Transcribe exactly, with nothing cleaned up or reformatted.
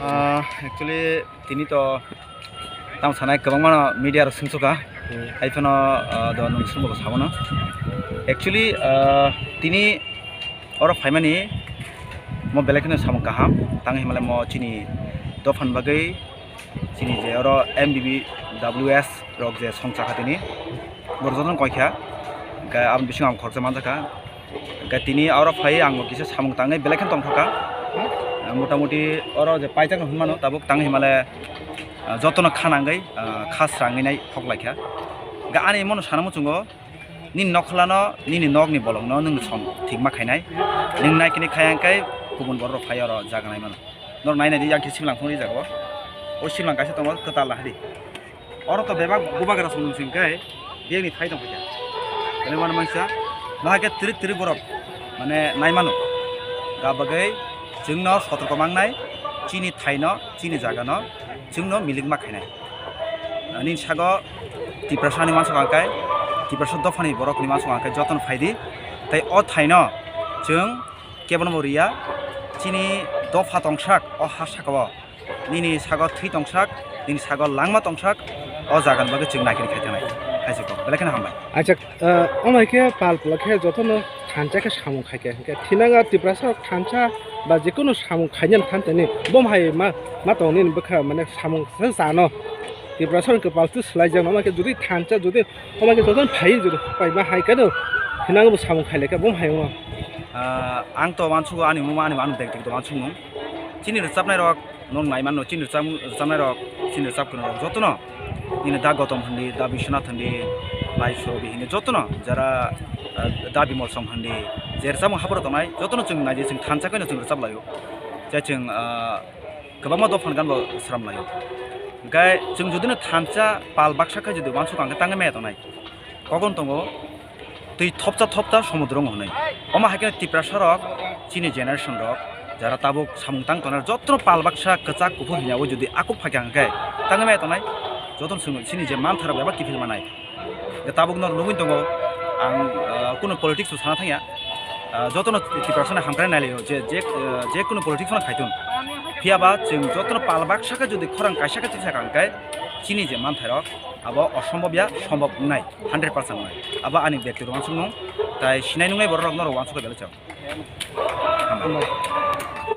Ah, actually, tini to tamo sanai kwbangma media rok sumsukha. Hmm. Hai phano, ah, do nwng sumsukha sabono. Actually, ah, tini oro phaimani mo belai kheno samung kaham. Tang himale mo chini dophan bagwi chini je oro M B B W S rok je songchakha tini, borok jotono koikha, hwnkhe aboni bisingo ang khoroksa manjakha. Hwnkhe tini oro phai ang kisa samung tangwi belai kheno tongthokha. Motamuti oro je paijakno hwnmano tabuk tang himale, ah, jotono kha nangwi, ah, kha srangwi nai khoklaikha. Hwnkhe ani mono sana muchungo, nini nokholano, nini nokni bolongno nwng som thikma khainai. Nwng naikini khaya hwnkhe kubun borok rok phai oro jaga naimano. Norok nainai di, yang khe simlang phung rijak o. O simlang kaisa tongo, kwtal lahadi. Oro to bebak bubagra song nung sing khe, biyang ni thai tong kha. Belai mano mansa, naha khe trik trik borok, mane naimano. Ga bagwi chwngno sotorko mangnai, chini thaino, chini jagano, chwngno milik ma khainai. Nini sago Tiprasa ni mansok ang khe, Tiprasa dophani borok ni mansok ang khe jotono phai di. Tai o thaino chwng kebono bo riya, chini dopha tongsak o ha saka o. Nini sago thwi tongsak, nini sago langma tongsak, o jaga ni bagwi chwng naikhe khai thangnai. Hai se kok, belai kheno hambai. Acha, ah, omo hai khe pal pula khe jotono thansa khe samung khai khe, hwnkhe thinang a Tiprasa rok thansa ba jekunu samung khainani than tani bom hai ma, ma tong nini bwkha mane samung se chano. Tiprasa rok kwpal twi swlai jak, omo hai khe jodi thansa jodi omo hai khe jotono phai jodi pai ma hai khe no thinang bo samung khai lai khe bom hai omo. Ah, ang to wansugo ani mung ani manu bek bek to wansukmung. Chini rwchapnai rok Nwng nai mano, chini rwchap-, rwchapnai rok, chini rwchap kwrwng rok jotono, nini da Gotom hindi, da Biswanath hindi, bai Surobi hindi, jotono jara, ah, da Bimol Song hindi, je rwchapmung haporo tongnai, jotono chwng nai je chwng thansa khe no chwng rwchap laio. Je chwng, ah, kwbangma dophani gan bo sram laio. Hwnkhe chwng jodi no thansa pal baksa khe jodi wansuk ang khe tangwi maya tongnai. Kokon tongo twi thopsa thopsa somudro wng hwnwi. Omo hai khe Tiprasa rok chini generation rok jara tabuk samung tang tongnai jotono pal baksa kwchak kuphur hwnyaui jodi akuk phai kha hwnkhe tangwi maya tongnai jotono chwng chini je mantharok eba kiphil manai. Hwnkhe tabuk no nugwi tongo ang, ah, kunu politics o sana thangya. Ah, jotono Tiprasa no hamkrai nai laio je, je, ah, je kunu politics no khaitun. Phiya ba chwng jotono pal baksa khe jodi khorang kaisa khe tiksa kha hwnkhe chini je mantharok abo osombobya sombob wngnai. Hundred percent wngnai. Abo ani bekti rok wansukmung, tai sinai nungnai borok rok norok wansuk belai chao. Hambai.